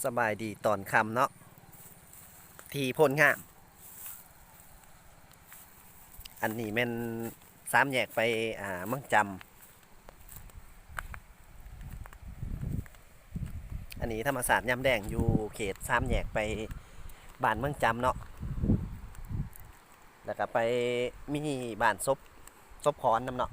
ສະບາຍດີຕອນຄ່ຳເນາະ ທີ່ໂພນງາມ. ອັນນີ້ແມ່ນສາມແຍກໄປ ອ່າ ເມືອງຈຳ. ອັນນີ້ທຳມະຊາດຍາມແລງ ຢູ່ເຂດສາມແຍກໄປບ້ານເມືອງຈຳເນາະ. ແລ້ວກໍໄປມີບ້ານສົບ ສົບຂອນນຳເນາະ.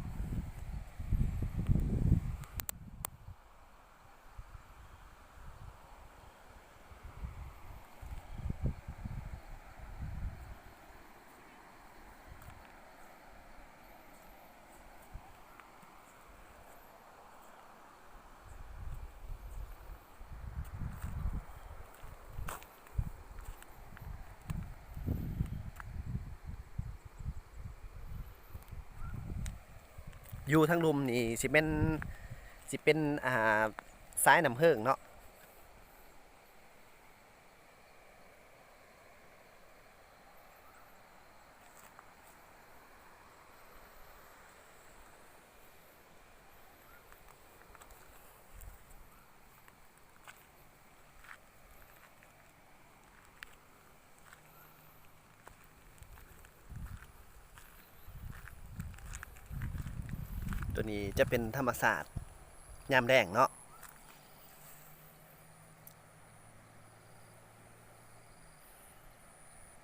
ຢູ່ທາງລຸ່ມນີ້ຊິແມ່ນ ຊິເປັນ ອ່າ ສາຍນ້ຳເຮີງເນາະ. ຕົວນີ້ຈະເປັນທຳມະຊາດຍາມແລງເນາະ.